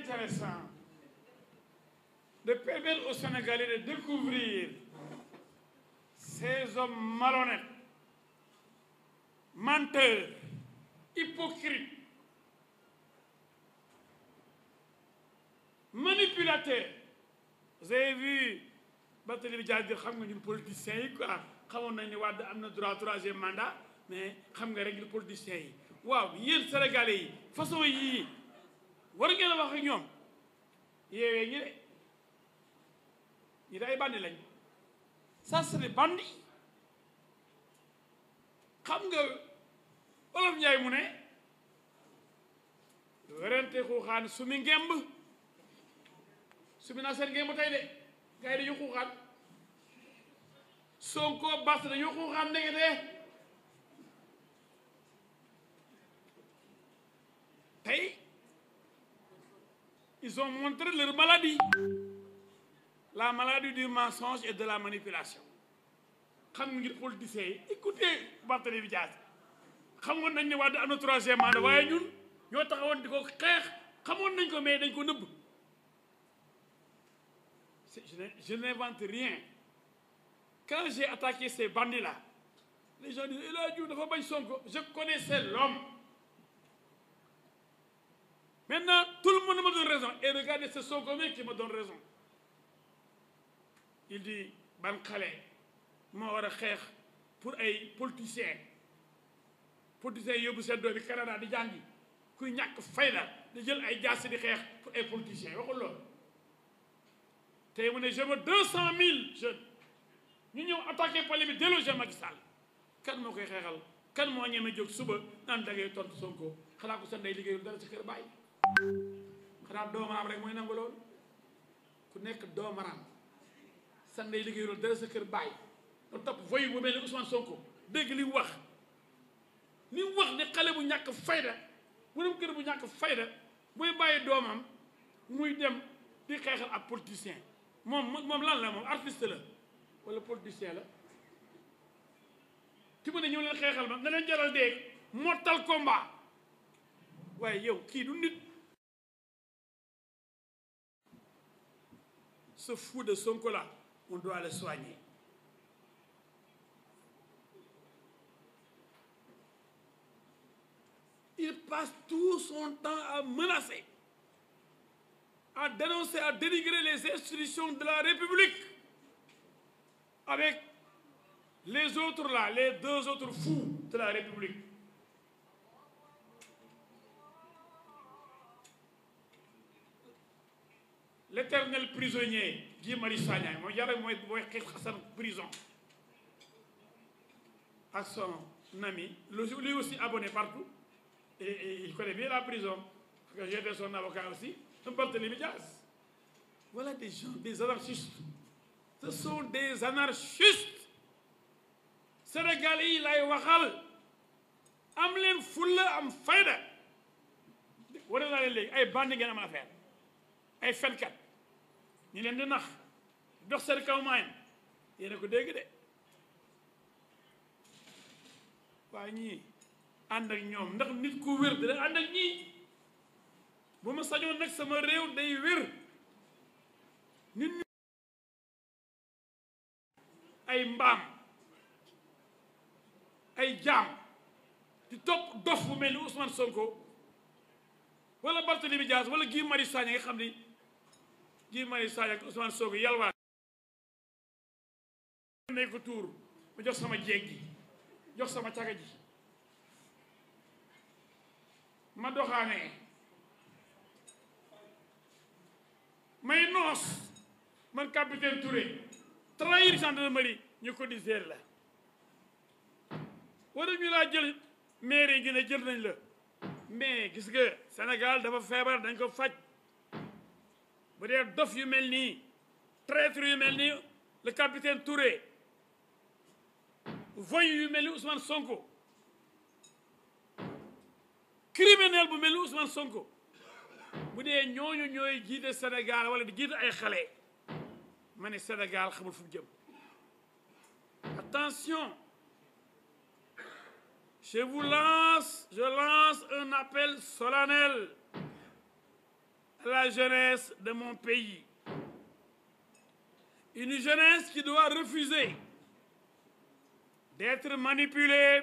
intéressant de permettre aux Sénégalais de découvrir ces hommes malhonnêtes, menteurs, hypocrites, manipulateurs. Vous avez vu Barthélémy Dias dire xam nga ñun politiciens yi quoi xamoon nañ ne Wade am na droit troisième mandat mais xam nga rek ñu politiciens yi waaw yéen Sénégalais yi façon yii war ngeen a wax ak ñoom yeewee ñi de ñi de ay bandi lañ ça c'est des bandits xam nga Olof Njaay mu ne werante xuuxaan su mi ngemb su mi naa seen ngemb tey de gars yi dañu xuuxaan Sonko Bass dañu xuuxaan ndekete tey ils ont montré leur maladie, la maladie du mensonge et de la manipulation. xam nga ngir politiciens yi écoutez Barthélémy Dias xamoon nañ ne Wade am na troisième mandat waaye ñun ñoo taxawoon di ko xeex xamoon nañ ko mais dañ ko nëbb. Je n'invente rien. Quand j'ai attaqué ces bandits-là, les gens disent El Hadji Diouf dafa bañ Sonko. Je connaissais l'homme. Maintenant, tout le monde me donne raison. Et regardez, c'est Sonko qui me donne raison. Il dit, ban xale moo war a xeex pour ay politiciens. Politiciens yóbbu seen doom yi Canada di jàngi kuy ñàkk fayda di jël ay jaasi di xeex pour ay politiciens waxul loolu. tey mu ne je veux 200 000 jeunes ñu ñëw attaqué palais bi déloger Macky Sall kan moo koy xeexal kan moo ñeme jóg suba naan da ngay tontu Sonko xanaa ko sa ndey liggéeyul dara sa kër bàyyi xanaa doomaraam rek mooy nangu loolu ku nekk doomaraam sa ndey liggéeyul dara sa kër bàyyi nga topp voyu bu mel ni Ousmane Sonko dégg li mu wax ne xale bu ñàkk fayda bu dem kër bu ñàkk fayda muy bàyyi doomam muy dem di xeexal ab politicien moom lan la moom artiste la wala politicien la ci mu ne ñëw leen xeexal ma na leen jaral dee mortal combat waaye yow kii du nit. Ce fou de Sonko là on doit le soigner. Il passe tout son temps à menacer, à dénoncer, à dénigrer les institutions de la République avec les autres là, les deux autres fous de la République. L'éternel prisonnier Guy Marius Sagna mooy yàlla mooy xeex xasan prison ak son ami lui aussi abonné partout et il connaît bien la prison parce que j'étais son avocat aussi Barthélémy Dias. Voilà des gens, des anarchistes. Ce sont des anarchistes. Sénégalais yi lay waxal am leen fulla am fayda wane naa leen léegi ay bandi ngeen am affaire ay fenkat ñu leen di nax dox seen kaw maayen yéen a ko dégg de waaye ñii ànd ak ñoom ndax nit ku wér dina ànd ak ñii bu ma sañoon nag sama réew day wér nit ñi ay mbaam ay jaam di topp dof bu mel ni Ousmane Sonko wala Barthélémy Dias wala Guy Marius Sagna nga xam ni Guy Marius Sagna ak Ousmane Sonko yalwaan ne ko tuur mu jox sama jeeg gi jox sama caga ji ma doxaanee may noos man capitaine Touré trahir gendarmerie ñu ko di zeer la wara ñu laa jël mairie gi ne jël nañ la mais gis nga Sénégal dafa feebar dañ ko faj bu dee dof yu mel nii traître yu mel nii le capitaine Touré voyou yu mel ni Ousmane Sonko criminel bu mel ni Ousmane Sonko bu dee ñooñu ñooy jiite Sénégal wala di jiite ay xale ma ne Sénégal xamul fu mu jëm. Attention, je lance un appel solennel à la jeunesse de mon pays. Une jeunesse qui doit refuser d'être manipulée,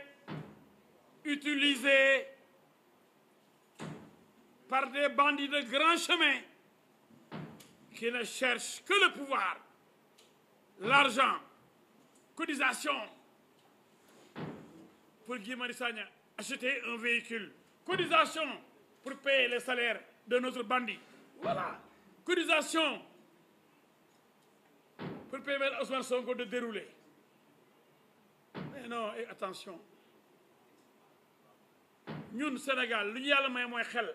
utilisée par des bandits de grand chemin qui ne cherchent que le pouvoir, l'argent, cotisation. Pour Guy Marius Sagna, acheter un véhicule. Cotisation pour payer les salaires de notre bandit. Voilà. Cotisation pour permettre à Ousmane Sonko de dérouler. Mais non, et attention. Ñun, Sénégal, lu ñu yàlla may mooy xel.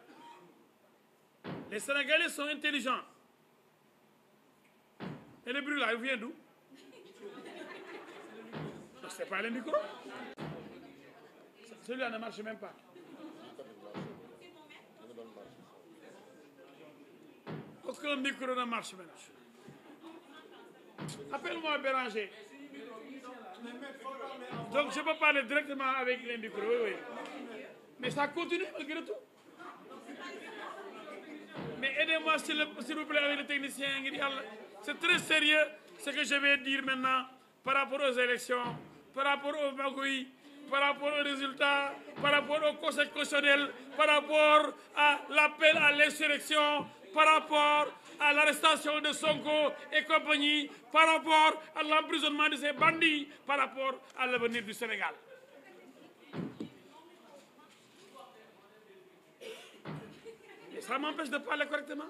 Les Sénégalais sont intelligents. Et le bruit là, il vient d'où? C'est pas le micro. Celui-là ne marche même pas. Aucun micro ne marche maintenant. Appelle-moi Béranger. Donc je peux parler directement avec les micros, oui. Mais ça continue malgré tout. Mais aidez-moi s'il vous plaît avec le technicien. C'est très sérieux ce que je vais dire maintenant par rapport aux élections, par rapport au magouilles, par rapport aux résultats, par rapport au Conseil constitutionnel, par rapport à l'appel à l'insurrection, par rapport à l'arrestation de Sonko et compagnie, par rapport à l'emprisonnement de ces bandits, par rapport à l'avenir du Sénégal. Et ça m'empêche de parler correctement.